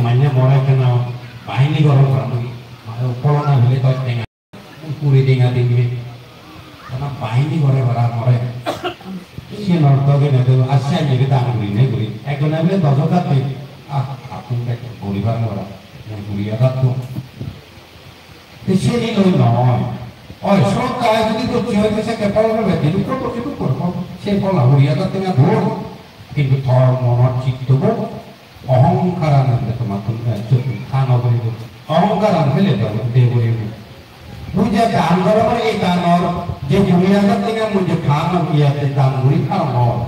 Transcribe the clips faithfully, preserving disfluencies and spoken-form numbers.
manye more ekkena bahini goron para mui. Pholona bile doj tenga, kuri tenga dibbe. Ekkena bahini gore para more. Siyen ortho gene de, "Accha, iyeni dan gurine guri." Ekjone bile doj hajar de. Ah, atun bek guribar mora. Mui kuri hajar tun. Te seni loi noi. Oi, sroddha jodi gocche oi, te sekke phol pebe, jidukko to jidukko phol. Se phol huriya ta tenga dur. Kintu tor monor chittobo ohongkaran ande tomattun, eh, chuttu than poribo. Ohongkaran hele to de poribo. Mui je dan gorongor, ei danor je huriya ta tenga mui je than iyate dan guri parongor.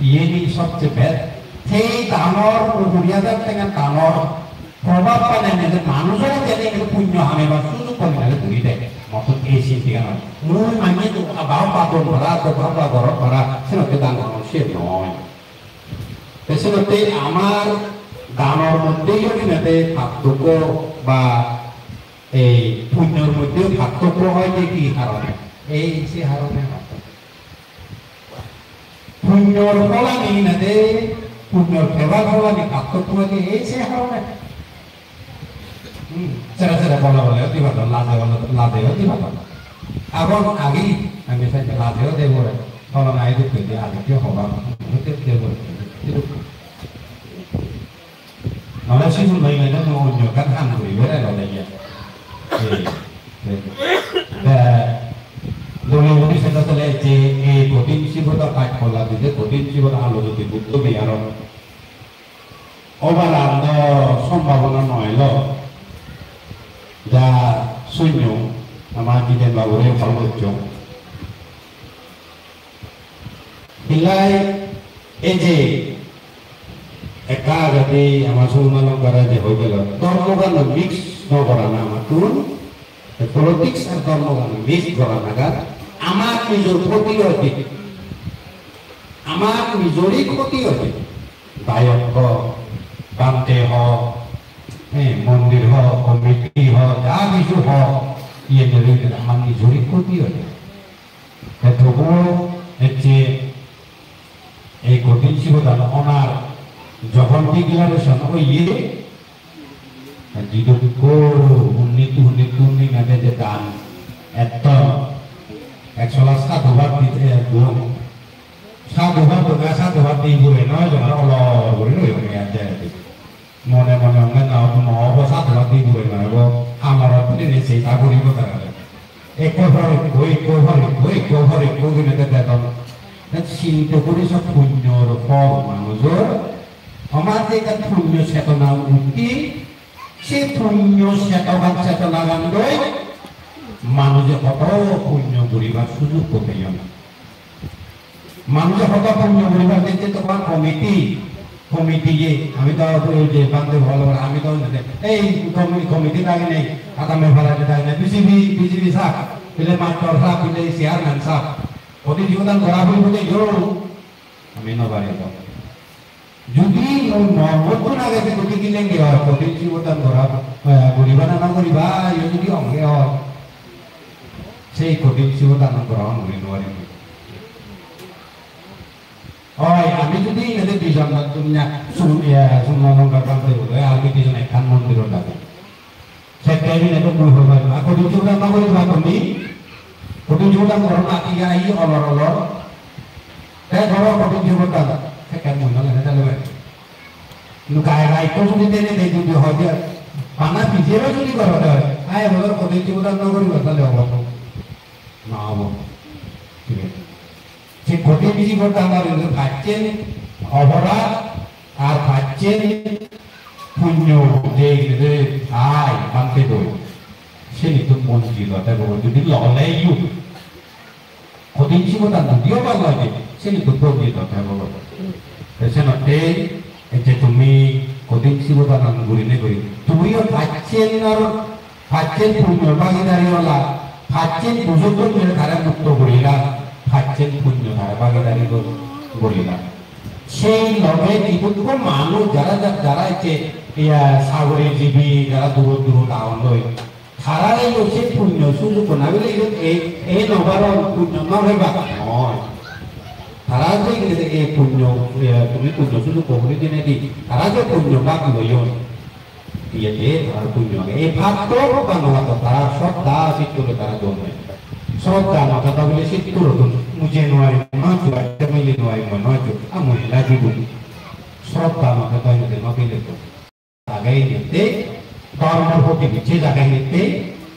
Iyeni sobche bed. Sei danor huriya ta tenga danor probab pane nele manujore jene ekko punyo hamebar sujug gome nele guri de. Mottun ei sintigan oi. Mui manye do aba padon para, do baba gorot para, senotte dan goron se noi. Te senotte amar danor moddhe yo hinade pattokko ba ei punyor moddhe pattokko oi de ki harone? Ei se harone pattokko. Punyor pholani hinade, punyor pebar pholani pattokko age, ei se harone. Hmm, sere sere bole bole odi padon, laje bole, laje odi padon. Agon agi, ami sai laje ode bole, pholona idu pede agi ke hoba, odi de bole, idu. Nole sigun noi mane no onyo ekkan ham guri bere lole iya. Ei, ei. Te, dole guri senda tole je ei kothin sibota kaj polla dide, kothin sibota alo jodi Buddho Viharo obar ar do sombhabona noi lo. Ja sunyo ama Jiten babure phol gocchong. Hillai ei je ekka agede ama Sumon Alongkare je hoi gelo, dhormogan mix no gorana amattun, politics ar dhormogan mix goranagan amar nijor khoti hoide, amar nijorei khoti hoide. Dayok ho, bhante ho, eh, mondir ho, committee ho, ja hissu ho, iye nile amar nijorei khoti hoide. Te tobuo ecche ei kothin sibodan onar jokhon declaration oye, jidukko unnit unnit unnit nade je dan etton, ek sola sadhubad dite ekdom sadhubad, sadhubad di pure noi, jemon olor guri roi guri ecche. Mone mone honge na obo, no obo, sadhubad di guri no obo, hamorot pidine se ta guribo tarare. Ekko por ekko, ekko por ekko, ekko por ekko guri de dedon. Te sinte guri sob punyor phol manujor, amar je ekkan punyo chetona utti, se punyo chetogan, chetonagan loi manuje hoto punyo guribar sujug peyon. Manuje hoto punyo guribar de, je tomar committee, committee ye, ami to oi je bhante bholo, ami to oi je, ei comi-, committee dagi nei, adame pala dagi nei, B J P, B J P sahab, bile master sahab, bile chairman sahab, odi jigodan gora puribo de yo, ami no pari to. Judi mui mon mottun age judi gilenge oi, kothin sibodan gora, eh, guriba na no guriba, iyo judi onge oi, sei kothin sibodan grohon guri no parim. Oi, ami judi ede dijon na tunna sun, eh, Sumon Alongkar bhante bole, ami dijon ekkan mondirot age. Sekke bile to mui hoi paribo. Ar kothin sibodan no guriba tumi. Kothin sibodan goro na, iya, iya, olor, olor. Te goro kothin sibodan. Sekke mui no lene jalo bai. Nu gai gai to judi tene de judi hoi de. Bana pije ro judi goro de. Ai goro kothin sibodan no guriba tale obo. No obo. Thik age. Se kothin sibodan gori pacchen oporad ar pacchen punyo je gede thai bhante doi. Seni to monjit ote bo judi lole yu. Kothin sibodan judi obar lage, seni to monjit ote bo. Te senotte Ecche tumi kothin sibodanan gurine guri. Tumiyo pacchen ar pacchen punyo bhagidari ola, pacchen dujokkun tare mukto gorila, pacchen punyo tare bhagidari go-, gorila. Sei loge jidukko manuj jara ja-, jara ecche, iya, sagori jibi, jara durot durot agon loi. Tarare yo se punyo sujukko na bile iyot ei, ei no paron punyo no pebak. Noi. Tara je ingede ei punyo, eh, tumi punyo sujukko huli dinedi, tara je punyo bak loyon. Iyete tarar punyo age. Ei patto bhagwanato tarar sroddha sitture tara don nei. Sroddha no thada bile sitturottun muje no ai, no ai, mile no ai, no ai, a mui lagiboi. Sroddha no thada bile no bile to. Age iyete, dhormor proti bicches age iyete,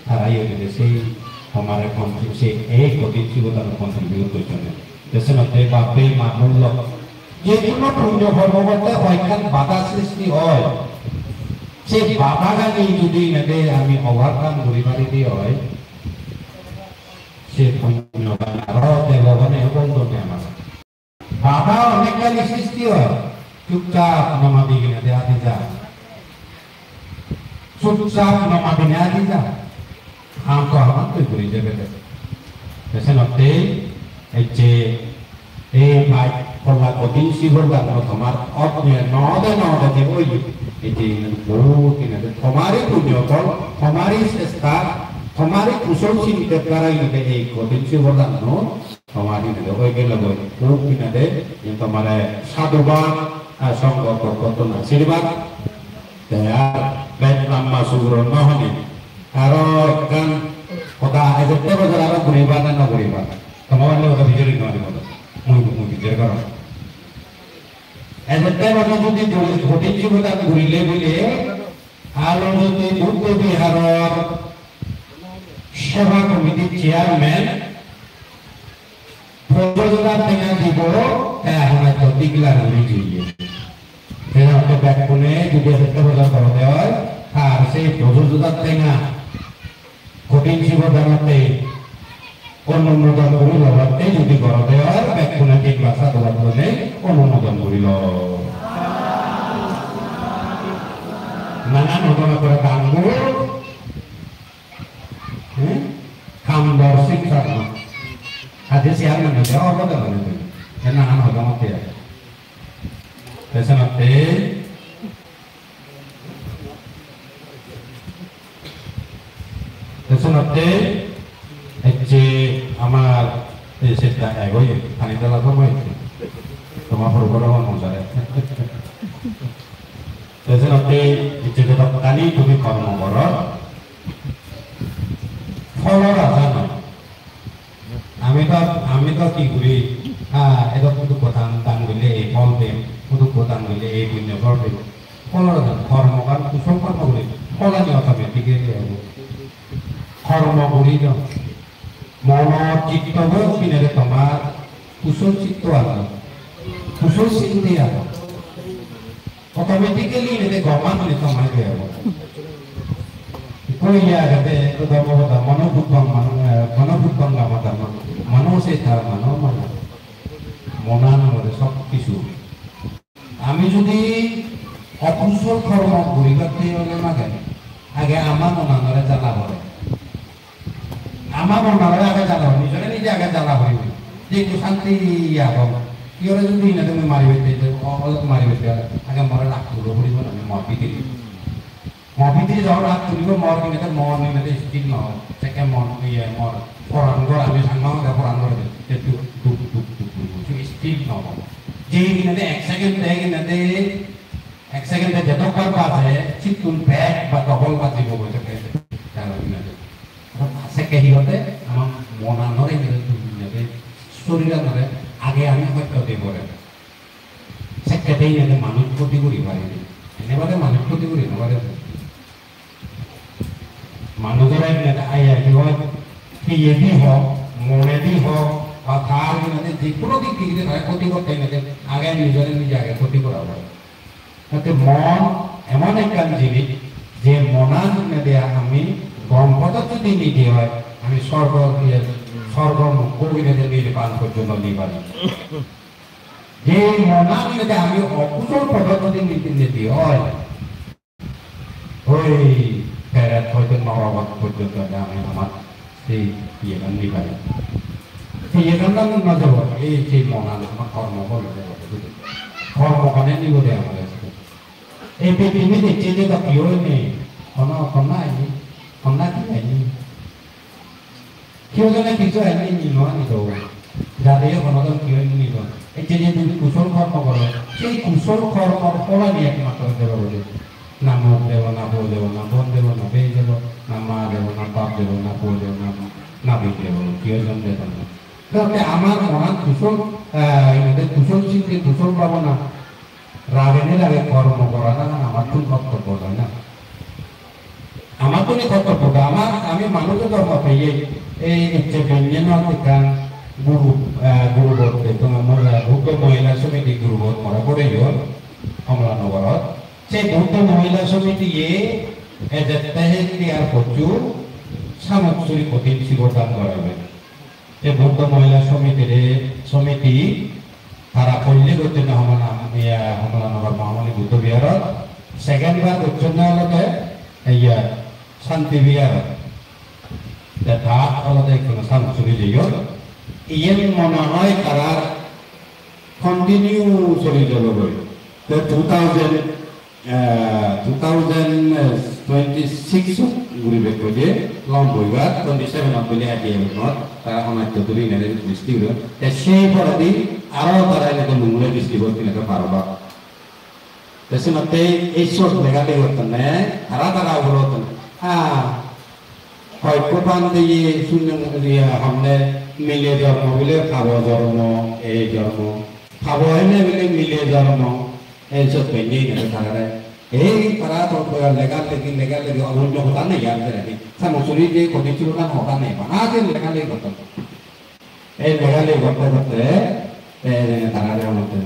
tara iyete sei tomare contribute, sei ei kothin sibor danot contribute gojjon. Te senotte bap-bei ma-bon lok, je hono punyo kormo gotte hoyekkan bada sristi oi. Se badagani judi enede ami overcome guri pari de oi, se punyogan aro debogane obol done amar. Bada onekkani sristi oi, chupchap no madi enede adi ja. Chupchap no madi enede adi ja. Ham to haman tui guri jebe de. Te senotte ecche ei baj polla kothin sibor danno tomar otne node node je oye. Ecche bohut enede tomari punyo phol, tomari chesta, tomari kusol sinte darai enede ei kothin sibor danno tomar enede oi gelo goi. Hub enede tomare sadhubad, ar songho pokkottun ashirbad. Te ar bej lamba suguro no hone. Aro ekkan hoda, ejette bojor aro guriba na no guriba? Toma bhante hoda bijor no guriba. Mui, mui bijor gorong. Ejette bojor judi guri, kothin sibor dan gurile bile, aro judi Buddho Viharor Seba Committee chairman ponchas hajar tenga dibo, te agon hotto declare guri diye. Te hotto bekkune judi ejette bojor gorode oi, tar sei ponchas hajar tenga kothin sibor danotte onumodon guri lobatte judi gorode oi, bekkune tinbar sadhubad honei onumodon guri lo. Nanan hodona gore dangu, hmm? Kamdor Singh Sarma. Aje chairman hoye, obo de mane. Nanan hodona hoye. Te senotte, te senotte ecche amar ei setta ego ye, pani dala somoy ecche. Toma puro puro mon mojare. Te senotte ecche jodokkani tumi kormo goror, pholor aja noi. Ami to, ami to hi guri, ha, edok hudukko dan, dan golle ei phol pem, hudukko dan golle ei punyo phol pem. Pholor dan, kormogan, kusol kormo guri, pholani automatically ebo. Kormo guri do. Mono chitto bo binere tomar kusol chitto ano. Kusol sinte ano. Automatically enede gom manjore tomar iye obo. Ikko iye agede, ikko dhormo hoda, mano buddham mano, eh, mano buddham gama dhamma, mano seta mano mano. Monan olode sob kichu. Ami judi okusol kormo guribatte ole mage, age ama monanore jala pore. Ama monanore age jala pore, nijore nije age jala pore. Je ekku santi agong. Iyore judi hinade mui mari bette, je o-, olok mari bette, age more rak tulo puribo na, mor bidire. Mor bidire jokon rak tulibo, mor hinade, mor hinade sthir no obo. Sekke mon, iye, mor poran ghor, ami Changma hoda poran ghor de, je duk, duk, duk, duk guribo, se sthir no obo. Je hinade ek second, de hinade ek second-e jedok bar baje, sittun bek ba double bajibo boi sekke. Jalo hinade. Sekke hi hoide, ama monanore hinade, hinade, soriranore age ami hosto de pore. Sekke de hinade manuj khoti guri pare de. Ene bade manuj khoti guri no pare. Manujore hinade aya hi hoi, hiyedi hok, monedi hok, ba tar hinade je hono dik di hinade tare khoti gotte hinade age nijore nije age khoti gora pore. Tate mon emon ekkan jinis, je monan hinade ami gom podot judi nide oi, ami sorgo, iye, sorgo mukko hinade nirban porjonto ni pari. Je monan hinade ami okusol podot judi nide, nide oi, oi peret hoito norogot porjonto ami amar sei iyegan ni pari. Sei iyegan no jebo, ei sei monan amar kormo phol jebo. Kormo gane nibo de amare. Ei pithibit ecche je do kiyo nei, hono honna ai nei, honna hi ai nei. Kiyo jone kichu ai nei, ni no ani do. Jade hono don kiyo ni do. Ecche je tumi kusol kormo goro, sei kusol kormor pholani ekmatro deba bole. Na mok debo, na po debo, na bon debo, na bei debo, na ma debo, na bap debo, na po debo, na, na bi debo, priyojon debo na. Te amar monan kusol, ah, kusol sinte, kusol bhabona, rage nirage kormo gorana amattun kortobbo noi na. Amattun kortobbo, amar, ami manujo jormo peye, ei ecche benne no ekkan guru, ah, guru botte, tomar Buddho Mohila Somiti guru bot mora pore yo, Kamalanagarot. Se Buddho Mohila Somitiye ejette hendi ar pochu Samuksuri Kothin Sibor dan gorabe. Te Buddho Mohila Somitire, Somiti tara poille gocchonne Homana-, iya, Kamalanagar Mahamuni Buddho Viharot, second bar gocchonne olode, iya, Santi Viharot. Te ta olode ekkono Samuksuri jeyon. Iyen mone hoi tarar continue soli jebogoi. Te two thousand, eh, two thousand twenty-six guribekkoi je lomboibar twenty-seven ot bile I D M ot tara homatto duri nere bisti guri. Te sei poredi aro tara enede Lungre district ot enede parobak. Te senotte ei sot lega legi gottonne, tara tara ugure gottonne. Ah, hoyekko bhante ye sunne ye honne mile jormo bile pabo jormo, ei jormo. Pabo hene bile mile jormo, ei sot penne gele tarare. Ei tara to lega legi, lega legi, onyo hoda nei ar jeredi. Samuksuri je Kothin Sibor dan hoda nei, bana je lega legi gotton. Ei lega legi gotte gotte, te ejene tara degongotte.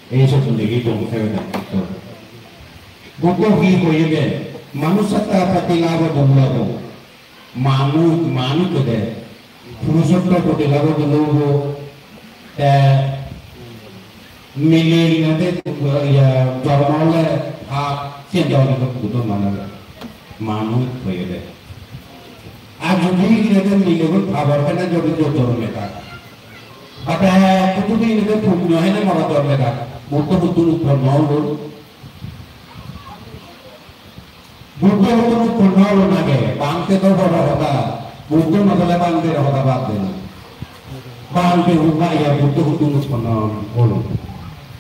Ei sot legi dong thebe de. Buddho hi hoyede? Manussotto patilabho dullabho. Manuj, manuj hoyede. Purushotto patilabho dullabho. Te mile inade, iya, jormo ole pap, siyen do Buddho mane. Manuj hoyede. Ar jodi inede milegun pabor hene jodi jor jorme thak. Bate jodi inede punyo hene mora jorme thak. Buddho huttun utponno olun. Buddho huttun utponno olun age. Bhante to boro hoda. Buddho no ole bhanter hoda bad de na. Bhante huga iya Buddho huttun utponno olun.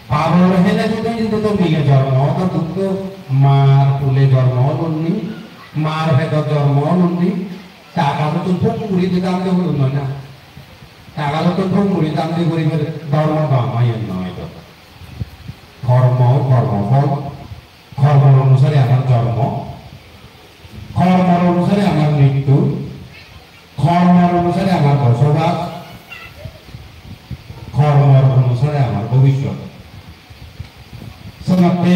Pabor hene jodi inede mile jormo, to Buddho mar kule jormo olun ni. Mar pedot jormo olun ni, ta galottun pung guri di dam de guri noi na. Ta galottun pung guri dam de guri bere dhormo dam ayon noi do. Kormo, kormo phol, kormor onusare amar jormo, kormor onusare amar mrittu, kormor onusare amar bosobas, kormor onusare amar bobishyot. Senotte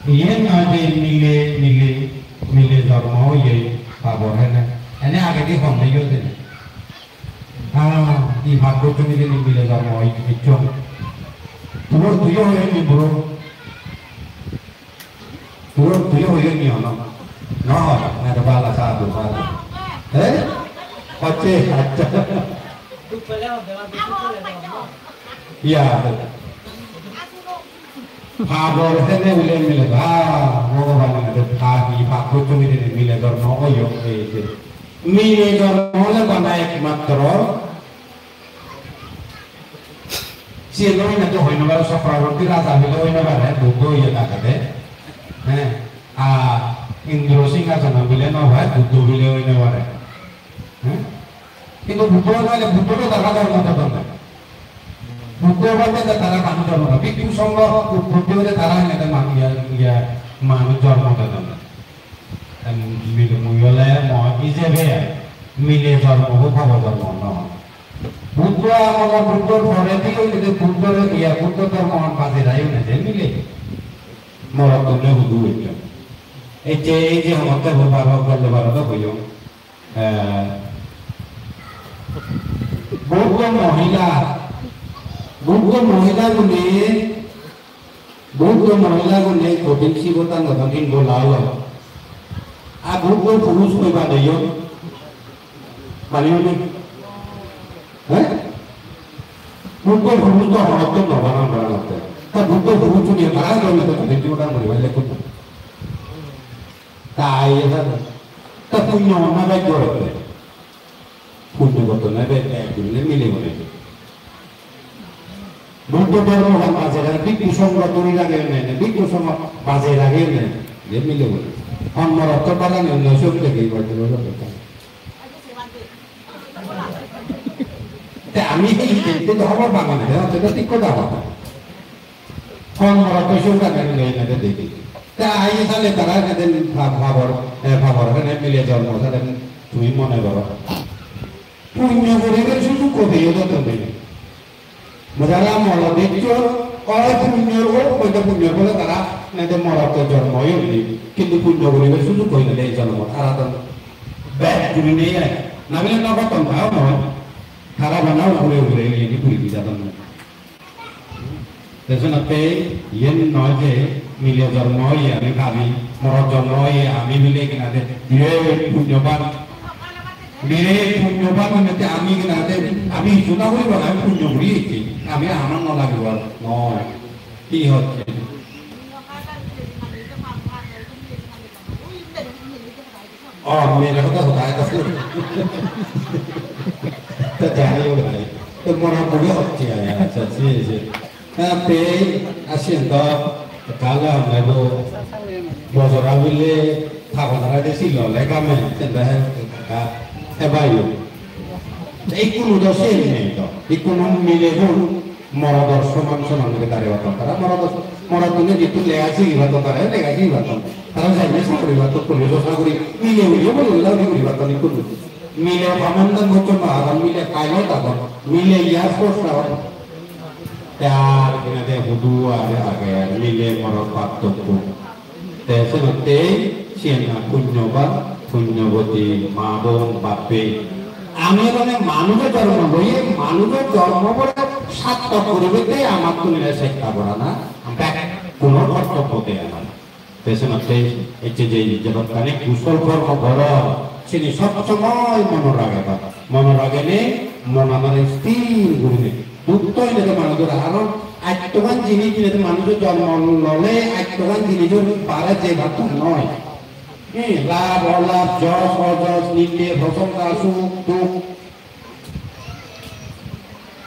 iyen noi je mile, mile, mile jormo oye pabor hene. Ene agedi honne yo dene. Ha, hi pap gocchong hijeni mile jormo oi, icchong. Tuyo, tuyo hoyoni bro. Tuyo, tuyo hoyoni ono. No, ado bala sadhu, sadhu. Eh? Hocche, accha. Iya. Pabor hene ule mile, ah, Bhogoban ede pha hi pap gocchong hijeni mile jormo oyo, ei je. Mile jormo ole bana ekmatro siyen oi na to hoi no pare, Chakraborti raja bile oi no pare, Buddho iye thakede. He, a Indro Singhasono bile no pare, Buddho bile oi no pare. He? Hintu Buddho no ole Buddho to tara jormo dedon na. Buddho bole je tara manuj jormo dedon. Bhikkhu Sangho utpotti ole tara hinete man-, iya, iya, manuj jormo dedon na. Em, mile mui ole mo ijebe mile jormo bo pabo jormo no. Buddho amolor Buddhor poredi oide Buddhor iya Buddho dhormoan bajei rakhiyonne je mile. Morot tole hudu ecche. Ecche ei je homotte bo baro, gelle baro do hoyong. Eh, Buddho mohila, Buddho mohila gune Buddho mohila gune Kothin Sibor dan gotton hintu lalo. A Buddho purush hoi baneyon. Baneyon ni? He? Buddho purush to hono to no banan banan otte. Ta Buddho purush ni banan gotton Kothin Sibor dan guri baile kotto. Ta iye jane. Ta punyo na bhagyo otte. Punyo gotton na be, ek din mile gune. Buddho dhormogan bajei ragei, bhikkhu songho dhori ragei ne, bhikkhu songho bajei ragei ne. Ye mile bole. Hon morotto bagani onno siyot degi bajjo bajjo. Te ami hi hi te to hobor pang na, te to thik hoda hoda. Hon morotto siyot degi na te degi. Te ai sale tara ke den pabor, eh, pabor hene mile jonmo sale tumi mone goro. Punyo guribar sujog hode obo tumi. Mujara morot eccho, oi punyor o, hoide punyor bole tara nede morot jonmo oye, kintu punyo guribar sujog hoi nede ei jonmot tara don. Bek guri nei ai. Na bile no goton tao noi. Tara bana ugure ugure iyeni guri di jadon. Te senotte iyen noi je mile jonmo oye ami pabi, morot jonmo oye ami bile kinade biret punyoban. Biret punyoban mane te ami kinade ami hissu na guribar, ami punyo guri ecchi. Ami amar no lagibo ar noi. Hi hocche? Oh, mile hoda hoda eta. Ta jani o bhai. To mona mone hocche, acha, si, si. Ta te asiyen to kala nebo bojora bile thago tara de silo le game, tende he ka he bayo. Ikkunu do siyen nei to. Ikkunu mile gun. Morodor soman soman guri darebatton tara, morodor, morottune jittun lega sigibatton tara, lega sigibatton. Tara jeinei saguri batton, police-o saguri, mile udiyo bole uda udi guribatton ikkunu. Mile commandant gocchon ba agon, mile pilot agon, mile air force agon. Te ar hinade hudu age age, mile morot partokko. Te senottei siyen na punyoban, punyoboti ma bon bap bei. Ami mane manujo jormo loye, manujo jormo bole sartok guribatte amattun ene chesta gorana, bekkuno kortobbo de amar. Te senottei ecche je jedokkani kusol kormo goron, sini sob somoi monot rageba. Monot ragenei monanore sthir gurinei. Duk to hinede manujor, aron attogan jinis hinede manujo jonmo lole attogan jinisor bare je bhatton noi. Hi, lab olab, jos ojos, ninde prosongsa, suk duk.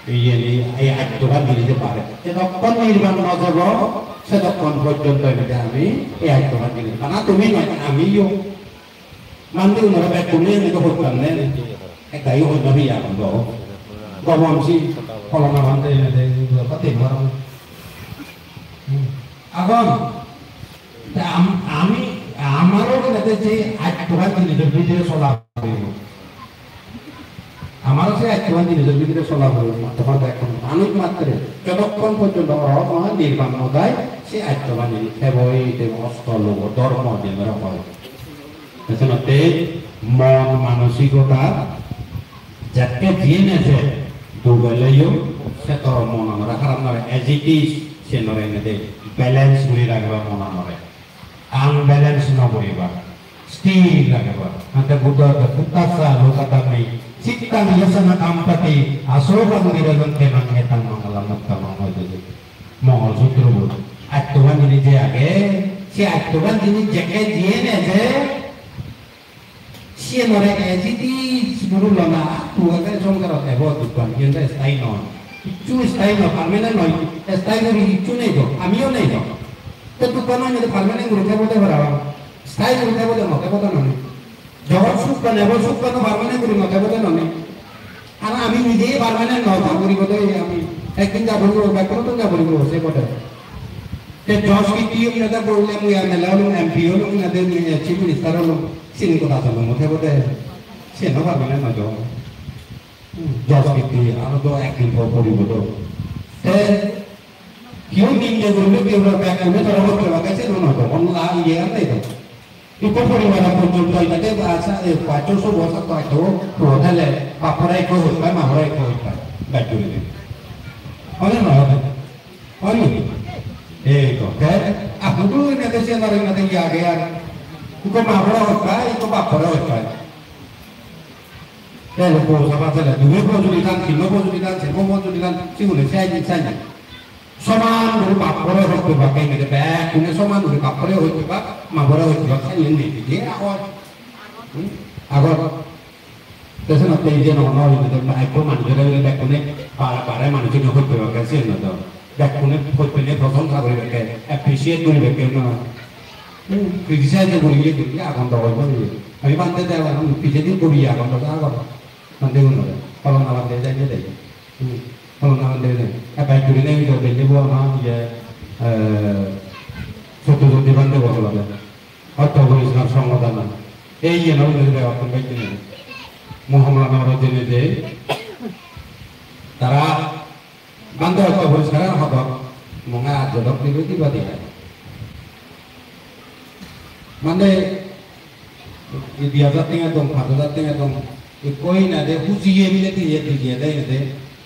Iyeni, ei attogan jinise bare. Jedokkon nirban no jebo, sedokkon porjonto hinede ami ei attogan jinis. Bana tumi noi, amiyo. Mandi unore bekkune ene do hottan ne. Ekka yo hottan hi agon do. Gomon si holona bhante ene de ko te maro. Agon. Ta am-, ami, amaro ene de je attogan jinijor bidire sola poribo. Amaro se attogan jinijor bidire sola poribo. Tomar bekkun manuj matre. Jotokkon porjonto oro nirban no jai, se attogan jinis thebo ei te osto logo dhormo jinore hoi. Te senotte mon manosikota jakke jiyen eje duk eleyo se toro monanore harap nore as it is, siyenore enede balance guri rageba monanore. Unbalance no guriba. Sthir rageba. Ante Buddho hotte, "Phuṭṭhassa lokadhammi cittaṃ yassa na kampati asokaṃ virajaṃ khemaṃ etaṃ maṅgalamuttamaṃ" hoide. Mongol Sutro bot. Attogan jinis je age, se attogan jinis jekke jiyen eje, siyenore as it is guri lona, atto age songsarot ebo dukkan, iyen do sthayi noi. Hissu sthayi noi, permanent noi, sthayi guri hissu nei do, amiyo nei do. Te dukkan noi, permanent guri thebo de parapang. Sthayi guri thebo de no, thebo de noi. Jogon sukkan ebo, sukkan permanent guri no thebo de noni. Ar ami nije permanent no, ja puribo de ami. Ekdin ja puribo, bekkunottun ja puribo, se pode. Te jos kitti olung, ete bolle mui M L A olung, M P olung, ete mui Chief Minister olung, sini goda jolong thebo de. Se no permanent no jo. Jos kitti, aro do ekdin por puribo do. Te Kiyo ninde guribe, kiyo bekkune tara hotte pare, se no hoito, hono la iye ar nei to. Ikko poribar porjonto inade ba sa, e, paccho so bosor to ekko puo thele, bapore ekko hoi pai, mabore ekko hoi pai, bek gurine. Hone no hone? Hone? Ei to, te, a, hudu inade se nare inade iye age ar. Ikko mabore hoi pai, ikko bapore hoi pai. Te puo saba thele, dui puo judi than, tin puo judi than, ser puo judi than, sigune se aji, se aji. Soman guri bap bore hoito bak, ei mele bekkune soman guri bap bore hoito bak, ma bore hoito bak, sani nei, je agor. Hmm? Agor. Te senotte je no, no, no, ekko manujore bekkune, ba-, bare manujore hoito bak, siyen no do. Bekkune hoito ne prosongsa guri bekke, appreciate guri bekke, no. Hmm, criticize guriye, guriye agon do hoibo ni. Ami bhante de agon, pijedi guriye agon do agon. Bhante gun ore. Holona bhante jai ne de. Hmm, holona bhante de. Eba guri ne do de bo na ye, eh, Sotto Jyoti bhante bo holona. Otto poriskar songho dana. Ei ye na uni de agon bhante ne. Mohamala na ore jene de. Tara Bhante otto poriskar hodok, monga jodok dibe diba diba. Bhante, di hajar tenga dong, pach hajar tenga dong, ikko hinade hujiye mile diye, diye de, de,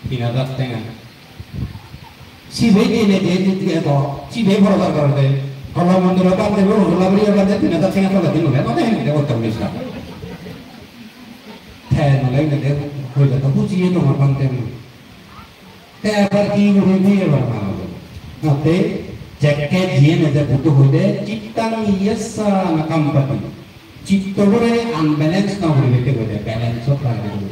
tin hajar tenga. Sibe diye ne diye, diye de, sibe boro dar gore de. Kolo mondiro bhante bo, hojula buri bhante tin hajar tenga tole din ole, mane hende otto poriskar. Te nole hinade, hoile to hujiye dong bhante mo. Te abar hi guri diye abar mane? Tate jekke jiyen eje Buddho hoide, "Cittang yassa na kampati." Chitto bore unbalance no guribatte hoide, balance ot ragede hoide.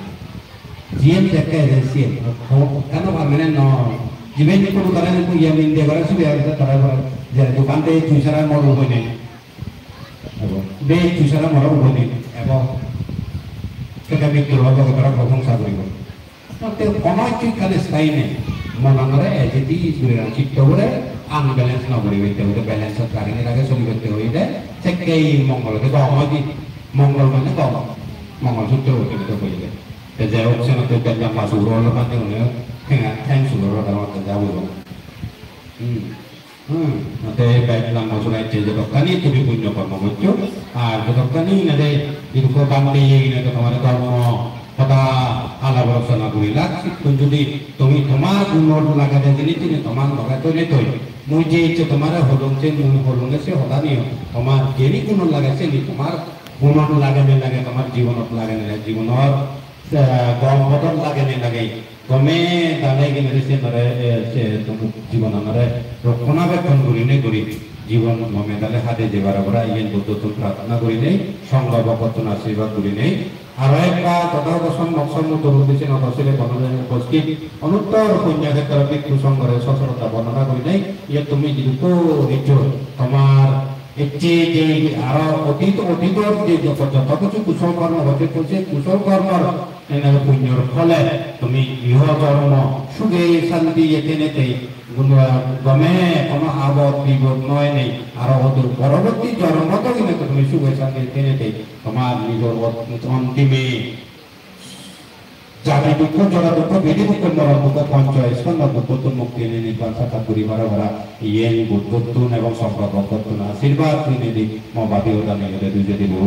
Jiyen jekke eje siyen, ho-, ho-, hokkano permanent no. Jiben ekko tara ekko iya minde gore, sibe age tara gore, je dogan de tui sara mor ubo nei. Ebo, de tui sara mor ubo nei. Ebo, kete mittur hobo, tara bosong sa guribo. Te hono hissu ekkan sthayi nei. Monanore as it is guri rang, chittobore unbalance no guri, hoite hoide balance ot ragine rage solibatte hoide, sekke mongol oide, gom oide, mongol mane gom, Mongol Sutro hoide hoide. Te jai hok, senotte ekkan lamba suguro olo, mane hone tenga, theng suguro olo, mane jabo. Hmm. Hmm, te bek lamba sura ecche, jodokkani tumi punyo kormo goccho, ar jodokkani hinade irko bhante hinade tomare dhormo hoda alap alochona gurilak, sittun judi tumi tomar gunot lagede jinis tumi tomar loge toile toi, mui je ecche tomare holung, se mui holunge se hoda niyo, tomar jeni gunot lage seni tomar gunot lagene lage, tomar jibonot lagene lage, jibonor, eh, gom podot lagene lage. Gome dale hinade siyenore, eh, se jibonanore rokkhonabekkon gurinei guri, jibon gome dale hade jebar pore iyen Buddhottun prarthona gurinei, songho bhogtottun ashirbad gurinei. Aro ekbar Tathagato Sommok Sombuddho Buddho Sinodo Sire Bonole uposthit onuttor punyokhetro bhikkhu songhore sosroddha bondona gurinei, iyot tumi jidukko eccho, tomar ecche je aro otit, otitor je joto, joto kichu kusol kormo goccho, se kusol kormor ene punyor phole tumi iho jormo suge santiye tenete gun-, gome hono abot bibot no enei aro odur poroborti jormo to hinete tumi suge santiye tenete tomar nijor ot-, ontime jadi dukkho, jora dukkho, bedi dukkho, moron dukkho, poncho skandho dukkhottun mukti ene nirban sakkat guribar pore iyen Buddhottun ebong songho bhogtottun ashirbad dinei di mo badi hodani ede dujei dibo.